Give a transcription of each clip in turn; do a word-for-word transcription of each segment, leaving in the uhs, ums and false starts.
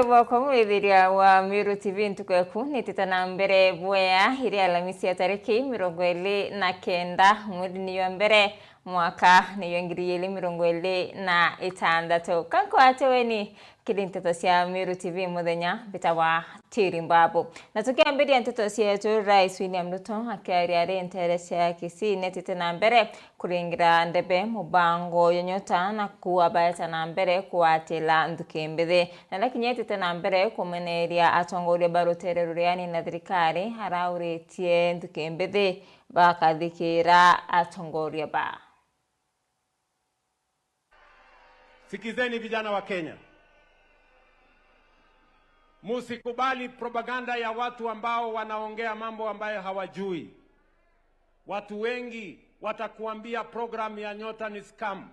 Bwakwa mwithiria wa Meru T V, ntuku eku nitite na mbere bwea iri Alamisi ya tariki mirongo iri na kenda, mweri ni jwa mbere, mwaka ni jwa ngiri igiri mirongo iri na itantatu. Kankwate weni kiri nteto cia Meru T V muthenya, mbitagwa Tiri Mbabu. Na tukiambiria nteto cietu, Rais William Ruto akiaria ari nteere cia Kisii netite na mbere kuringira ndebe mubango ya Nyota na kuuga baeta na mbere kugwatira nthuki mbithi. Na nakinya etite na mbere kumeneria atongoria ba rutere ruriani na thirikari, arauritie nthuki mbithi bakathikira atongoria ba. Sikizeni vijana wa Kenya. Musikubali propaganda ya watu ambao wanaongea mambo ambayo hawajui. Watu wengi watakuambia program ya Nyota ni scam.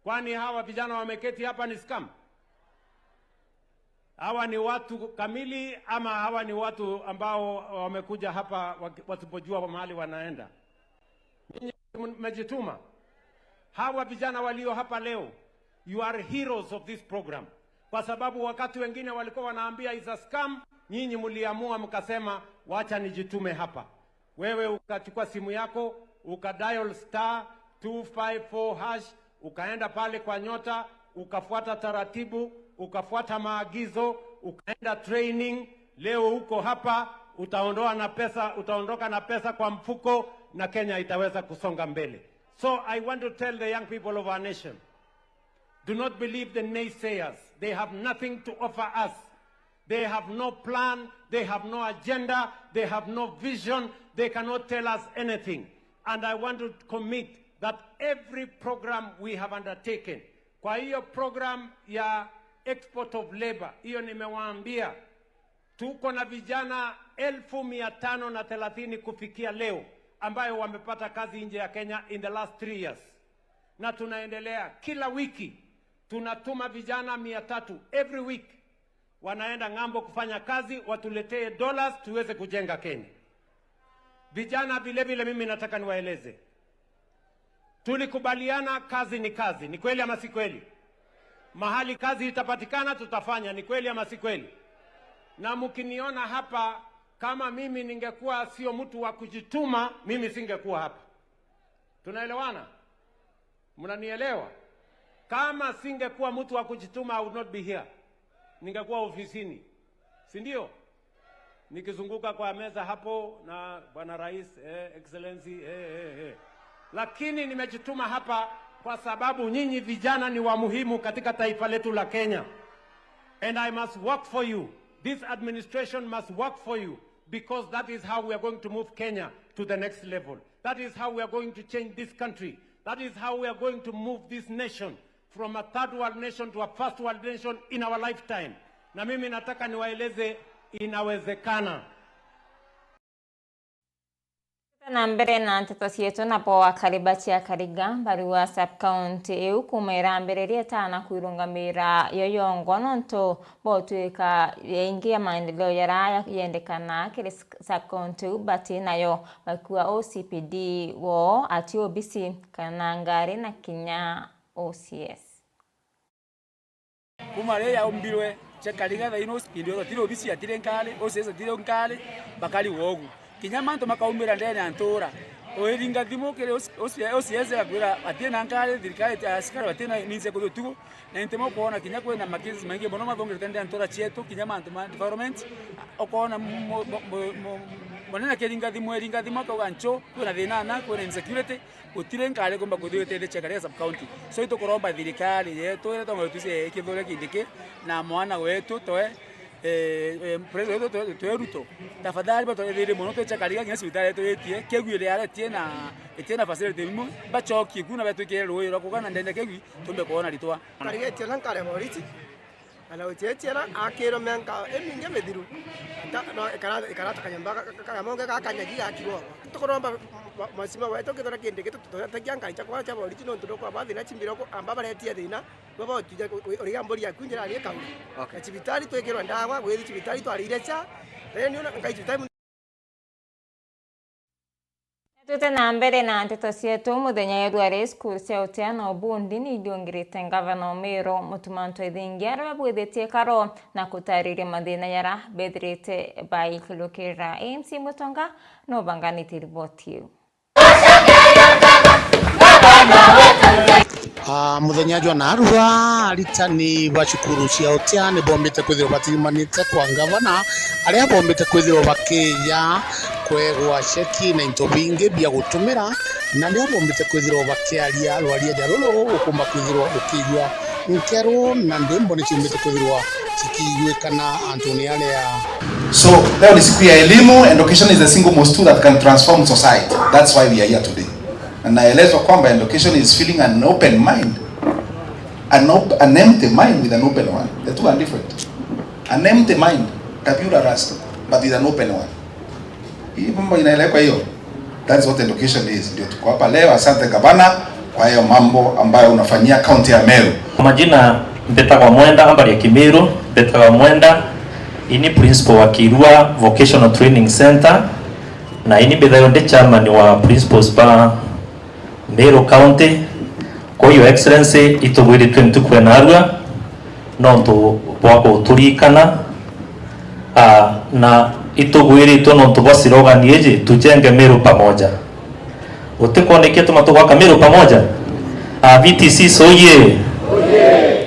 Kwani hawa vijana wameketi hapa ni scam? Hawa ni watu kamili ama hawa ni watu ambao wamekuja hapa waki-, wasipojua mahali wanaenda? Nyinyi mmejituma. Hawa vijana walio hapa leo, you are heroes of this program. Kwa sababu wakati wengine walikuwa wanaambia is a scam, nyinyi mliamua mkasema, "Wacha nijitume hapa." Wewe ukachukua simu yako, ukadial star two five four hash, ukaenda pale kwa Nyota, ukafuata taratibu, ukafuata maagizo, ukaenda training. Leo uko hapa, utaondoa na pesa, utaondoka na pesa kwa mfuko na Kenya itaweza kusonga mbele. So I want to tell the young people of our nation, do not believe the naysayers. They have nothing to offer us. They have no plan, they have no agenda, they have no vision, they cannot tell us anything. And I want to commit that every program we have undertaken, kwa hiyo program ya export of labor, hiyo nimewaambia, tuko na vijana elfu mia tano na thelathini kufikia leo ambayo wamepata kazi nje ya Kenya in the last three years. Na tunaendelea, kila wiki tunatuma vijana mia tatu every week, wanaenda ng'ambo kufanya kazi, watuletee dollars tuweze kujenga Kenya. Vijana vile vile, mimi nataka niwaeleze, tulikubaliana kazi ni kazi. Ni kweli ama si kweli? Mahali kazi itapatikana, tutafanya. Ni kweli ama si kweli? Na mkiniona hapa, kama mimi ningekuwa sio mtu wa kujituma, mimi singekuwa hapa. Tunaelewana? Mnanielewa? Kama singekuwa mtu wa kujituma, I would not be here. Ningekuwa ofisini. Si ndio? Nikizunguka kwa meza hapo na Bwana Rais, eh, Excellency, eh, eh, eh. Lakini nimejituma hapa kwa sababu nyinyi vijana ni wa muhimu katika taifa letu la Kenya. And I must work for you. This administration must work for you, because that is how we are going to move Kenya to the next level. That is how we are going to change this country. That is how we are going to move this nation from a third world nation to a first world nation in our lifetime. Na mimi nataka niwaeleze, inawezekana. Na mbere na nteto cietu, nabo akari ba Chiakariga bari wa sub-county iu kuuma irambiriria itana kwirungamira yo yongwa nontu bwa utwika yaingi ya maendeleo jaria yendekana kiri sub-county iu bati nayo, bakiuga O C P D woo ati obisi kana ngari na kinya O C S. Kuuma riria yaumbirwe, Chiakariga thaino, spindi yothe tiri obisi, atiri nkari, O C S atiri nkari, bakari wogu. Kinya mantu makaumira ndene ya ntura. Uiringa thimu kiri O C S, agakwira atiri na nkari, thirikari, asikari batiri na means ya kuthi utuku. Na intimo kwona kinya kwina makesi maingi mono mathungirite ndene ya ntura cietu, kinya mantu ma development. Ukona mu-, mu-, mu-, mu-, munene akiringa thimu, eringa thimu akauga, "Nchu, kwina thina na, kwina insecurity." Gutiri nkari kumba kuthi witithia Chiakariga sub-county. So itukuromba thirikari yetu iria tongoretwe cia Kithure Kindiki na mwana wetu toe, eh, eh, president wetu toe, toe Ruto. Tafadhali batwithirie mono twi Chiakariga, nginya cibitari yetu itie, Kegwi iria itie na, itie na facility imwe, bacokie ku na betwikire rui rwa kugana ndene Kegwi, tumbe kwona ritwa. Karigetie na nkare boriti. Ana uchetie na akirwo mianka imingi mithiru. Ta-, no, ikara-, ikarata kanyomba ka-, ka-, ka-, kamonge gakanyagi gakirwo. Tukuromba ma-, ma-, mheshimiwa wetu Kithure Kindiki tututagia ngari cia kwara cia boriti nontu nukwamba thina cimbire ku-, amba baretie thina, bo botwija ku-, ku-, uriga mburi yaku njirani ikaura. Okay. Na cibitari twikirwe ndawa, gwithi cibitari twarire cha, then niona ngai cibitari Tute na mbere na nteto cietu, muthenya ya rua ri cukuru cia Otiana Obundi ni iliungirite ngavana o Meru Mutuma M'Ethingia, aria abwithitie karo na kutariria mathina yara bethirite baikilukirira. A M C Mutonga no banganite riboti iu. Ah, muthenya jwa narua, aritani ba cukuru cia Otia ni bombite kwithirwa batirimanite kwa ngavana, aria bombite kwithirwa bakija kwegwa ceki na into bingi bia gutumira, na nio bombite kwithirwa bakiaria rwaria ja ruru ukumba kwithirwa ukijua nkero na ndwimbo ni ciumbite kwithirwa cikiiguikana antuni aria. So, leo ni siku ya elimu, education is the single most tool that can transform society. That's why we are here today. Na naelezwa kwamba education is feeling an open mind. An, op an empty mind with an open one. The two are different. An empty mind, tabula rasa, but with an open one. Hii mambo inaeleweka hiyo? That's what education is. Ndio tuko hapa leo. Asante gavana kwa hayo mambo ambayo unafanyia kaunti ya Meru. Kwa majina, mbitagwa Mwenda, ambari ya Kimiru, mbitagwa Mwenda, ini principal wa Kirua Vocational Training Center, na ini mbithayo ndi chairman wa principals ba Meru County. Kwa Your Excellency, itugwiritwe ntuku ya narua nontu bwa guturikana, ah, na itugwiritwe nontu bwa slogan iji, "Tujenge Meru pamoja." Utikonekia tuma tugwaka Meru pamoja? Ah, V T C soye!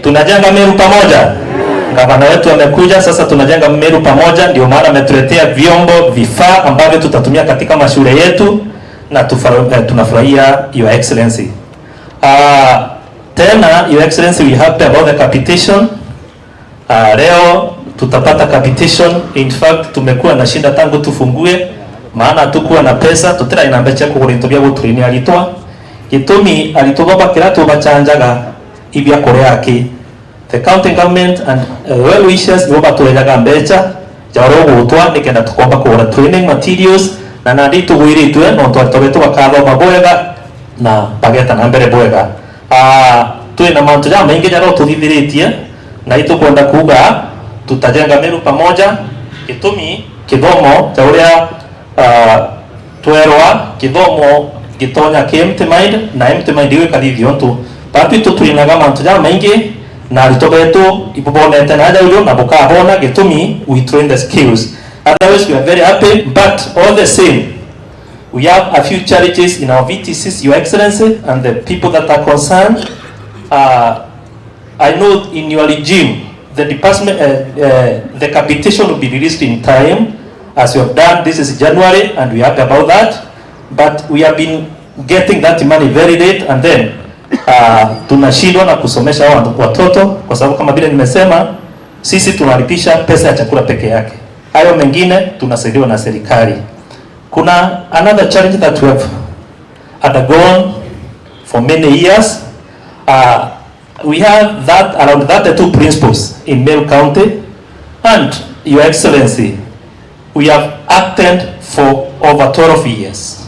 Tunajenga Meru pamoja. Gavana wetu amekuja, sasa tunajenga Meru pamoja, ndio maana ametuletea vyombo, vifaa ambavyo tutatumia katika mashule yetu. Na tufara-, eh, tunafurahia, Your Excellency. Ah, tena, Your Excellency, we happy about the capitation. Ah, leo tutapata capitation. In fact, tumekuwa na shida tangu tufungue, maana hatukuwa na pesa, tutiraina na mbeca cia kugura into bia gutrainia aritwa. Gitumi, aritwa baba kira tubachanjaga ibia kuria aki. The county government and, uh, well wishers nibo batuejaga mbeca ja uria ugutwa nikenda tukomba kugura training materials, na nandi itugwiritwe nontu aritwa betu bakathoma bwega na bageta na mbere bwega. Ah, twina mantu jamaingi jaria ututhithiritie, na itukwenda kuuga tutajenga Meru pamoja, gitumi kithomo ja uria Ah, twerwa kithomo gitonya ki empty mind, na empty mind iu ikathithia untu. Batu itu twinaga mantu jamaingi, na aritwa betu ibubonete na aja uju, na bukabona gitumi we train the skills. Otherwise, we are very happy, but all the same, we have a few challenges in our V T Cs, Your Excellency, and the people that are concerned. Ah, I know in your regime, the department, uh, uh, the capitation will be released in time, as you have done. This is January, and we are happy about that. But we have been getting that money very late, and then, uh, tunashindwa na kusomesha hao watoto, kwa sababu kama vile nimesema, sisi tunalipisha pesa ya chakula peke yake. Hayo mengine tunasaidiwa na serikali. Kuna another challenge that we have undergone for many years. Uh, We have that around thirty-two principals in Meru County, and, Your Excellency, we have acted for over twelve years.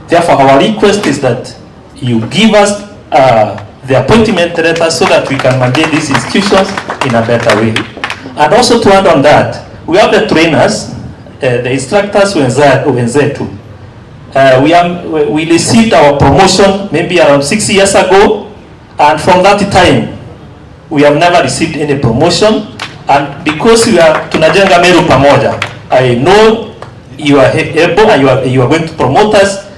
Therefore, our request is that you give us, uh, the appointment letter so that we can manage these institutions in a better way. And also to add on that, we have the trainers, uh, the instructors wenze-, wenzetu. Uh, we, am, we, we received our promotion maybe around six years ago. And from that time, we have never received any promotion. And because we are, tunajenga Meru pamoja, I know you are he-, able and you are, you are going to promote us,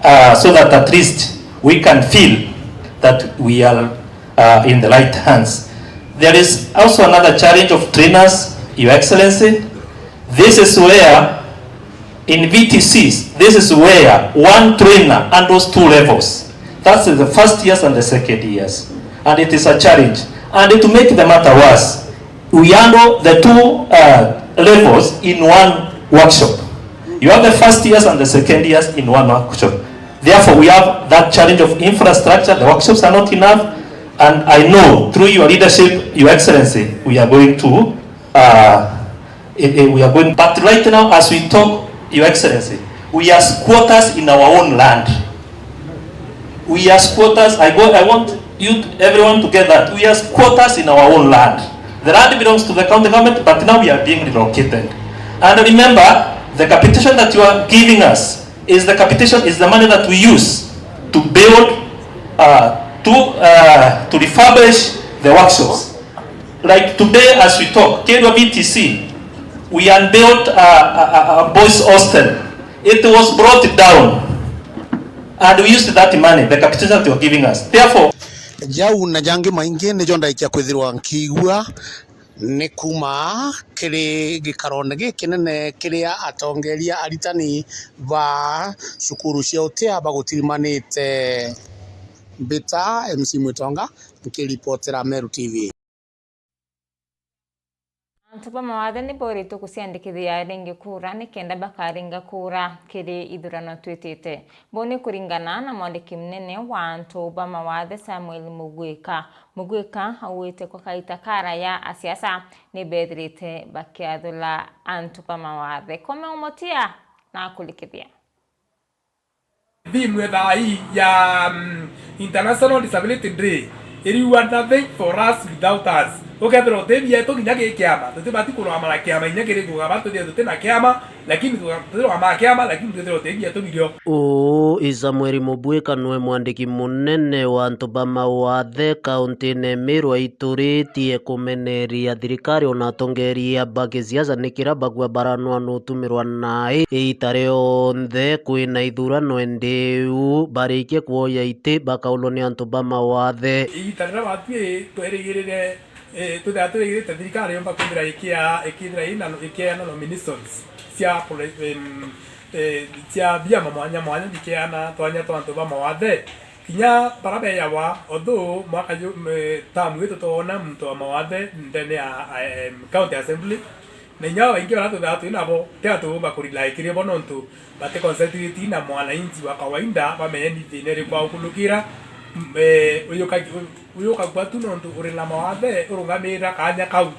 uh, so that at least we can feel that we are, uh, in the right hands. There is also another challenge of trainers, Your Excellency. This is where In V T Cs, this is where one trainer handles two levels. That's the first years and the second years. And it is a challenge. And to make the matter worse, we handle the two, uh, levels in one workshop. You have the first years and the second years in one workshop. Therefore, we have that challenge of infrastructure. The workshops are not enough. And I know through your leadership, Your Excellency, we are going to, uh, Eh, eh, we are going, but right now, as we talk, Your Excellency, we are squatters in our own land. We are squatters. I go, I want you, everyone, to get that. We are squatters in our own land. The land belongs to the county government, but now we are being relocated. And remember, the capitation that you are giving us, Is the capitation, is the money that we use to build, uh, to, uh, to refurbish the workshops. Like today as we talk, Kerwa V T C, we unbuilt a, a, a, a boys hostel. It was brought down and we used that money, the capitation that you are giving us. Therefore, jau na jangi maingi nijo ndaikia kwithirwa nkiigua ni kuuma kiri gikarone gikinene kiria atongeria aritani ba cukuru cia utia bagutirimanite. Mbita M C Mwitonga, nkiripotera Meru T V. Antu ba mawathe ni boritwe guciandikithia ringi kura nikenda bakaringa kura kiri ithurano twitite. Bau ni kuringana na mwandiki munene wa antu ba mawathe Samuel Mugwika. Mugwika augite kwa kaita karaya asiasa ni bethirite bakiathura antu ba mawathe. Kome Omotia na akurikithia. Theme ya thaa ii ya, mm, International Disability Day iriuga nothing for us without us. Ukethira uti bietu kinya gi kiama, tutibati kurwama na kiama kinya kiriku, kaba tuthire tuti na kiama, lakini tuka-, tutirwama na kiama, lakini twithirwa uti bietu birio. Uu i Samuel Mubwika, nwe mwandiki munene wa antu ba mawathe kauntine Meru, aituritie kumeneria thirikari ona atongeria ba kisiasa ni kira bagua baranwa nutumirwa nai iita rionthe kwina ithurano, indi iu barikie kuoya iti bakaulwa ni antu ba mawathe. Iita riria batwi twerigirire, eh, twithira twirigirite thirikari yomba kwithira ikia-, ikithira ina-, ikiana nominations cia pole-, em, eh, cia biama mwanya mwanya bikeana twanya twa antu ba mawathe. Kinya bara beyawa, although mwaka ju-, me-, term ii tutoona muntu wa mawathe ndene ya, em, county assembly, na inya babaingi bara twithaga twi nabo, ti antu tuumba kurely kiri bo nontu bati concentrate na mwananchi wa kawaida, bamenye ni thina iriku agukunukira. M-, eh, uyu ka-, uyu ukagua tu nontu uri na mawathe, urungamira kaanya kau.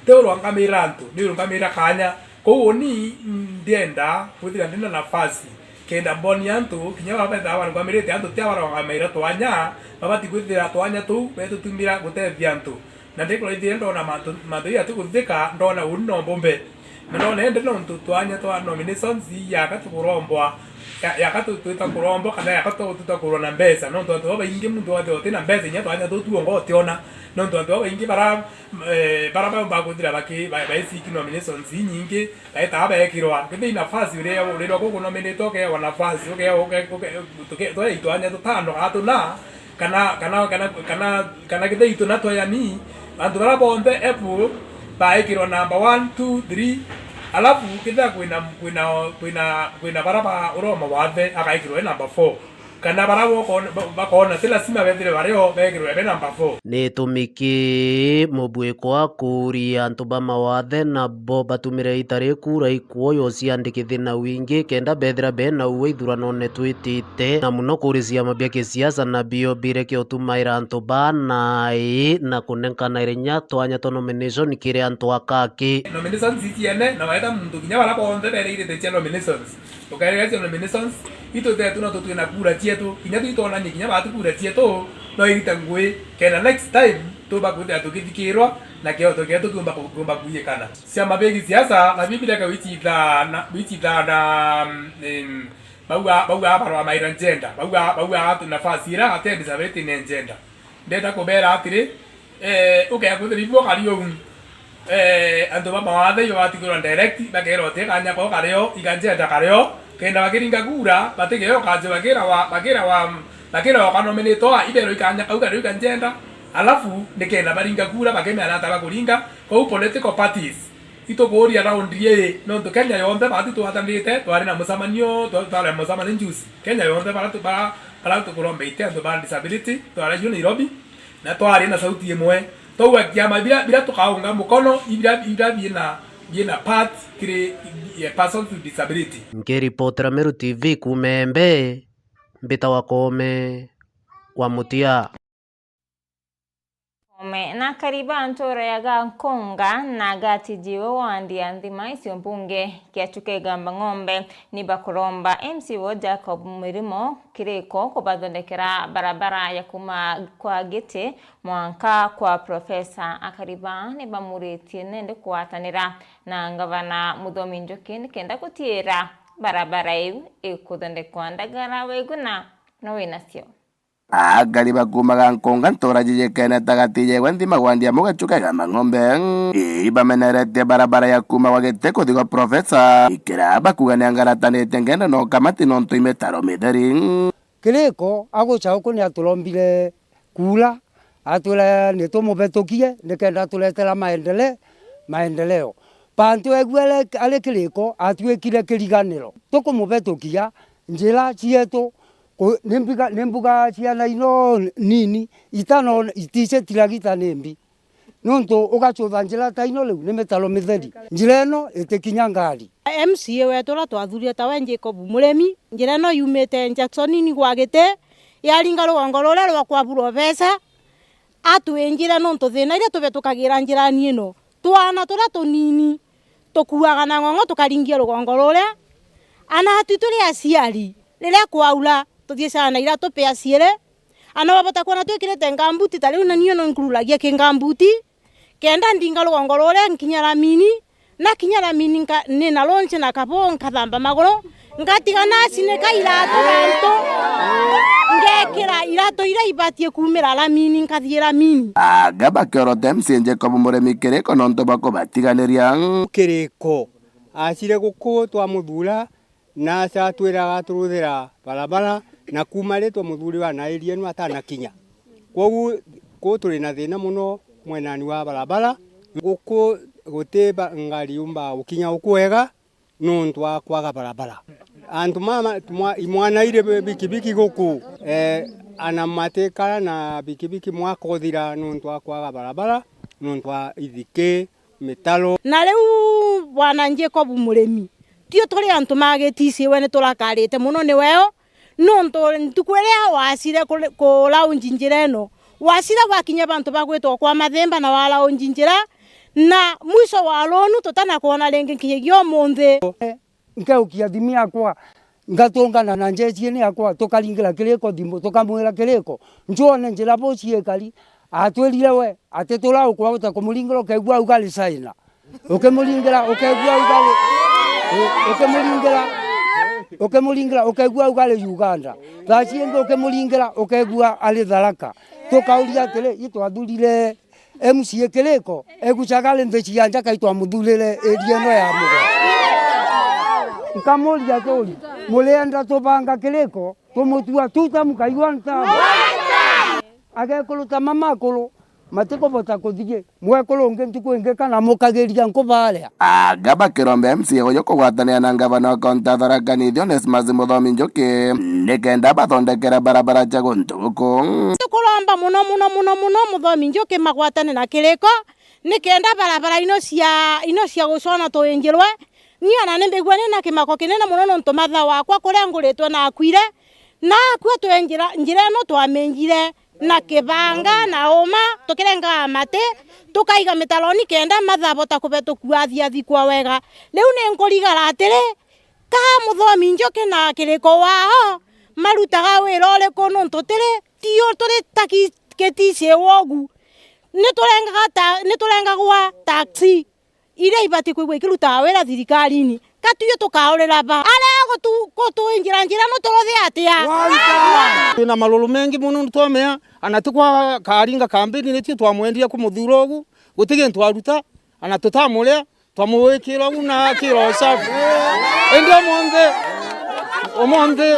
Ti urungamira antu, ni urungamira kaanya. Kwou uni ndienda kwithira ndina nafasi kenda mbonia antu, kinya baba bethaga barungamirite antu, ti abarungamaira twanya, babati kwithira twanya tuu betutumira gutethia antu. Na ndikuraithire ndona mantu, mantu ii atikuthika, ndona uni no mbumbe. Na ndona indi nontu twanya twa nominations ii yaka tukurombwa, ya-, yaka tu-, twita kurombwa, kana yaka tu-, twita kurwa na mbeca. Nontu antu babaingi muntu wathira uti na mbeca, inya twanya tuu tuongo utiona. Nontu antu babaingi bara, eh, bara baumba kwithira baki-, ba-, baisiki nominations inyingi, baetaa beekirwa. Kethira i nafasi uria urirwa guku nominate, ukeewa nafasi, uke-, uke-, uke-, tuke-, twe itwanya tutano kana tuna, kana, kana, kana, kana, kana kethira ituna tweyani, antu bara bonthe ebu baekirwa number one, two, three, alafu kethira kwina, kwina, kwina, kwina bara ba uroma wathe, agaekirwa e number four. Kana bara bokon-, ba-, bakona ti lazima bethire bario, beekirwe be number four. Ni itumi ki Mubwiko akuuria antu ba mawathe nabo batumire iita rii kura ikuoya uciandikithie na wingi, kenda bethira be na uwe ithuranone twitite, na muno kuri ciama bia kisiasa nabio bireke utumaira antu ba nai na kunenkana inya twanya twa nomination kiri antu akaki. Nominations iciene, na waeta muntu kinya bara bonthe bereirite cia nominations. Ukaereria cia nominations, itwi tetu no tutwi na kura cietu, kinya twitwonanie kinya baatu kura cietu, no irite ngui, kenda next time tuumba kwithira tukithikirwa na kioto kietu kiumba ku-, kiumba kuiyikana. Ciama bia gisiasa, na bibireke wicithana, wicithana, mm, em, bauga, bauga barwamaira njenda, bauga, bauga atu nafasi ira ate disability ne njenda. Ndenda kubeera atiri, eh, ukea kwithira ibu ukari uu, eh, antu ba mawathe ibo batigirwa direct, bakeerwa uti kanya koo kario, iga njenda kario, kenda bakiringa kura, batigeo kanju bakira wa, bakira wa, bakira wa kanominitwa, ibeerwa ikanya kau kario iga njenda, alafu nikenda baringa kura, bakimenya nata bakuringa, kou political parties, itukuuria raundi ii, nontu Kenya yonthe baati twatanite, twari na mucemanio, twa-, twari na mucemanio juzi. Kenya yonthe bara tu-, bara, bara tukurombeite antu ba disability, twari ju Nairobi, na twari na sauti imwe. Twauga kiama bira, bira tukaunga mukono, ibira, ibira bina, bina part kiri, eh, persons with disability. Nkiripotera Meru T V kuuma Embe, mbitawa Koome wa Mutia. Ome na akari ba ntuura ya Gankonga na Gatiji we wandi ya Nthima icio mbunge kia Chuka Igamba Ng'ombe ni bakuromba M C wao Jacob Mirimo kiriko kubathondekera barabara ya kuma kwa Giti mwanka kwa Profesa. Akari ba ni bamuritie nende kugwatanira na ngavana Muthomi Njuki nikenda gutiira Barabara iu ikuthondekwa Ndagara, Waiguna no winacio. Akari bakumaga Nkunga ntura jijikene ta Gatijegwe nthima gwa Ndiamu gachukaga Mang'ombe. Ii bameneretie barabara ya kuuma gwa Giti kuthi gwa Profesa. Ikira bakuga ni angaratanite ngendo no kamati nontu imitaro mitheri. Kiriko agucha uku ni aturombire kuura, atwira ni tumubitukie nikenda aturetera maendele-, maendeleo. Bantu egua ari, ari Kiriko atuikire kiriganiro. Tukumubitukia njira cietu, ku-, ni mbiga-, ni mbuga ciana ino nini, itano itici tiragita ni mbi. Nontu ugachutha njira ta ino riu ni mitaro mitheri. Njira ino itikinya ngari. M C A wetu uria twathurire tawe Jacob Murimi, njira ino yumite Jackson ni gwa Giti, yaringa rugongo ruria rwa kwa Profesa, atwinjire nontu thina iria tubitukagira njirani ino. Twana turia tunini tukuaga na ng'ong'o tukaringia rugongo ruria. Ana atu turi aciari, riria kwaura, tuthiicaga na iratu pea ciiri. Ana wabota kwona twikirite ngambuti, ta riu na niu no nkururagia ki ngambuti, kenda ndinga rugongo ruria nkinya ramini, na kinya ramini nka-, ni na lunch na kabo nkathamba maguru, ngatiga nacinika iratu bantu, ngekira iratu iria ibatie kuumira ramini, nkathii ramini. Aga bakiorota M C A Jacob Murimi Kiriko nontu bwa kubatiganiria. Kiriko acire guku twamuthuura, na aca atwiraga aturuthira barabara, na kuuma ri twamuthuriwa na area ino atanakinya. Kwogu kuu turi na thina mono mwenani wa barabara. Guku guti ba-, ngari yumbaga gukinya guku wega nontu wa kwaga barabara. Antu mama, mwa-, imwana iri bi-, bikibiki guku, eh, ana matikara na bikibiki mwaka uthira nontu wa kwaga barabara, nontu wa ithiki, mitaro. Na riu bwana Jacob Murimi, tio turi antu ma giticiwe, ni turakarite mono ni weo, nontu ntuku iria wacire kuri-, kulaunji njira ino, wacire gwakinya bantu bagwitwa kwa Mathimba na walaunji njira, na mwico wa lunu tutanakwona ringi nkinyagia umunthi. Nkeukia thimu yakwa, ngatungana na njeshi ni yakwa, tukaringira Kiriko thimu, tukamwira, "Kiriko, njwone njira buci ikari." Atwirire we, ati turaukwa uta kumuringira, ukegua auga ari China. Ukimuringira, ukegua auga ari, u-, ukimuringira, ukimuringira, ukegua auga ari Uganda. Thaa ciingi ukimuringira, ukegua ari Tharaka. Tukauria atiri, itwathurire M C A Kiriko, egucaga ari nthi cia nja, kai twamuthurire area ino ya Mugo? Nkamuria, "Turi, murienda tubanga Kiriko, tumutua two term kai one term?" Agekuru ta mama akuru, matikubota kuthii. Mwekuru ungi ntuku ingi kana mukagiria nkuba aria. Aga bakiromba M C A uyu kugwatanira na ngavana wa kaunti ya Tharaka Nithi Onesmus Muthomi Njuki, nikenda bathondekere barabara cia guntu guku. Tukuromba mono, mono, mono, mono Muthomi Njuki magwatane na Kiriko, nikenda barabara ino cia, ino cia gucona tuinjirwe. Ni ona ni mbigua ni na kimako kinene mono nontu matha wakwa kuria nguritwe na akuire, na akua twenjira njira ino twamenjire na kibanga na uma, tukirengaga mati, tukaiga mitaroni kenda matha bota kubetukua athiathikwa wega. Riu ni nkurigara atiri, ka Muthomi Njuki na Kiriko wao marutaga wira uriku, nontu tiri, tio turi ta ki-, kitisi wogu. Ni turengaga ta-, ni turengagwa taxi iria ibati kwigua ikirutaga wira thirikarine. Ka tuyo tukaurira ba? Aria gutu-, gutuinjira njira no turuthi atia? Twina maruru mengi mono twamea, ana ti kwa Karinga kambeni nitio twamwendire kumuthura ugu, guti gintu aruta, ana tutamuria, twamugwikira ugu na akira usafi. Indi umunthi, umunthi,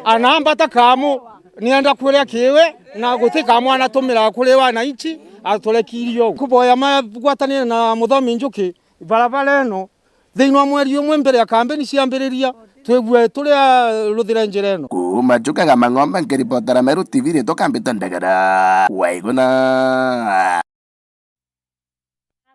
ana ambata kamu, nienda kuria kiwe, na guti kamu anatumira kuri wananchi, aturekirie ugu. Kuboya magwatanire na Muthomi Njuki, barabara ino, thiini wa mweri umwe mbere ya kambeni ciambiriria, twigue turia ruthire njira ino. Kuuma Chuka ga Mang'ombe, nkiripotera Meru T V, ritwa Kambita Ndegera. Waiguna.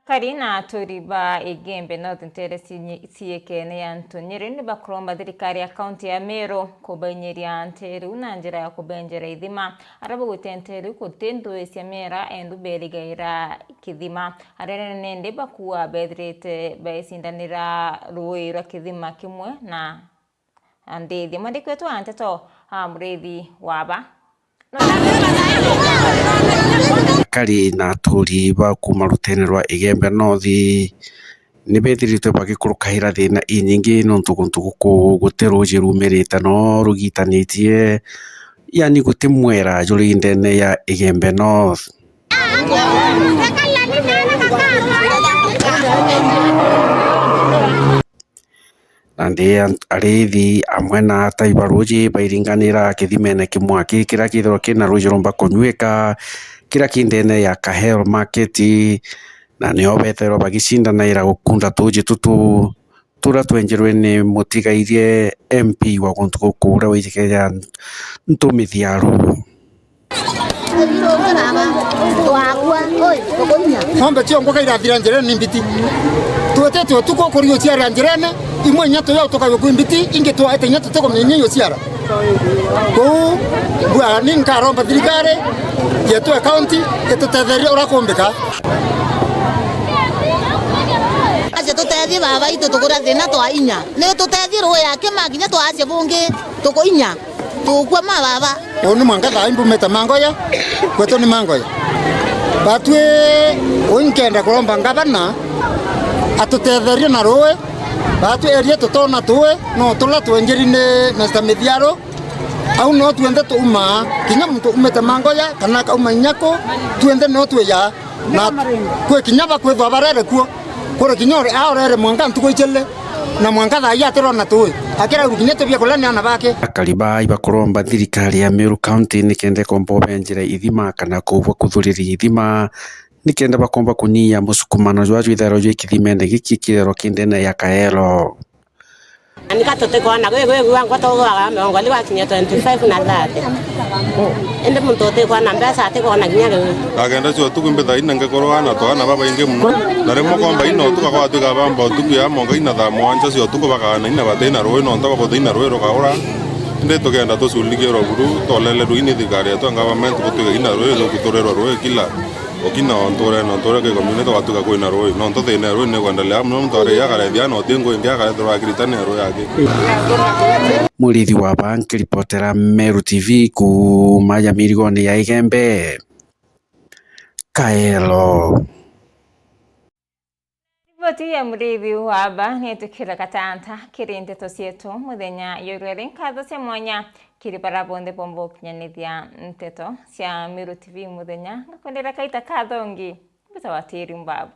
Akari na aturi ba Igembe North ntere cinyi-, ciikene ya Ntunyiri ni bakuromba thirikari ya kaunti ya Meru kubainyiria nteru na njira ya kubenjera ithima. Aria bagwite nteru guti ndui cia miera endu berigaira kithima. Aria nene nende bakua bethirite baicindanira rui rwa kithima kimwe na Ndithia. Mwandiki wetu wa nteto, a, Murithi Waba. Akari na aturi ba kuuma rutene rwa Igembe North ni bethiritwe bagikurukaira thina inyingi nontu guntu guku guti ruuji rumirite no rugitanitie, yani guti mwera juri ndene ya Igembe North. Nandi an-, ariithi amwe na atai ba ruuji bairinganira kithimene kimwe aki kiria kithirwa kina ruuji rumba kunyuika, kiria ki ndene ya Kahel Market, na nio bethairwa bagicindanaira gukunda tuuji tutu turia twenjerwe ni mutigairie M P wa guntu guku uria wijikira ntumithiaru. Ng'ombe cio ngũka irathira njirene ni mbiti. Twetete utuku kuri uciara njirene, imwe inya tuyo tukagwe kwi mbiti, ingi twaete inya tutikumenya inya uciara. Kuu, bwa, ni nkaromba thirikari yetu ya county itutetherie uria kumbika. Aca tutethie baba itu tukura thina twa inya. Ni tutethie ruya kima kinya twacia bungi tukuinya. Tukua ma baba. Uu ni mwanka thaa imbumite Mangoya, kwetu ni Mangoya. Batwi, uu nkenda kuromba ngavana atutetherie na ruui. Batwi eria tutona tuui, no turia twenjeri ni Mister Mithiaru. Au no twenthe tuumaa, kinya muntu umite Mangoya, kana akauma Inyaku, twenthe no twija. Na kwi kinya bakwithwa barere kuo, kuri kinya uri aorere mwanka ntuku icele, na mwanka thaa ii atirona tuui. Akiragua kinya tubia kuria ni ana bake. Akari baa ibakuromba thirikari ya Meru County nikenda ikomba ubenjire ithima kana kubwa kuthuriria ithima, nikenda bakomba kunyia musukumano jwa jwithairwa jwi kithimene giki kithirwa ki ndene ya Kaelo. Ani ka tutikwona gwi, gwi, gwi, ango tugwaga miongo iri gwakinya twenty-five na thirty. Indi muntu utikwona mbeca atikwona kinya riu. Agenda cio tuku mbitha ina ngekorwa ana twana babaingi muno. Na rimwe komba ino tukagwa twika bamba utuku ya monga ina thaa mwanja cio tuku bakana ina batina rui nontu bakuthi ina rui rukaura. Indi tugenda tuculikie rwa buru, tolele rui ni thirikari yetu ya government gutwika ina rui rukuturerwa rui kila. Ukina o nturene, o nturia ki community gwatuika kwina rui, nontu thina ya rui ni kwendelea muno, muntu ari akarethia na uti ngu ingi akarethirwa akiritania rui aki. Murithi wa baa nkiripotera Meru T V kuuma ja mirigoni ya Igembe, Kaelo. Riboti ya Murithi wa Aba nitukira gatanta kiri nteto cietu muthenya jwa rweri. Nkatho cia mwanya kiri bara bonthe bomba gukinyanithia nteto cia Meru T V muthenya. Ngakwendera kaita kathongi, mbita wa Tiri Mbabu.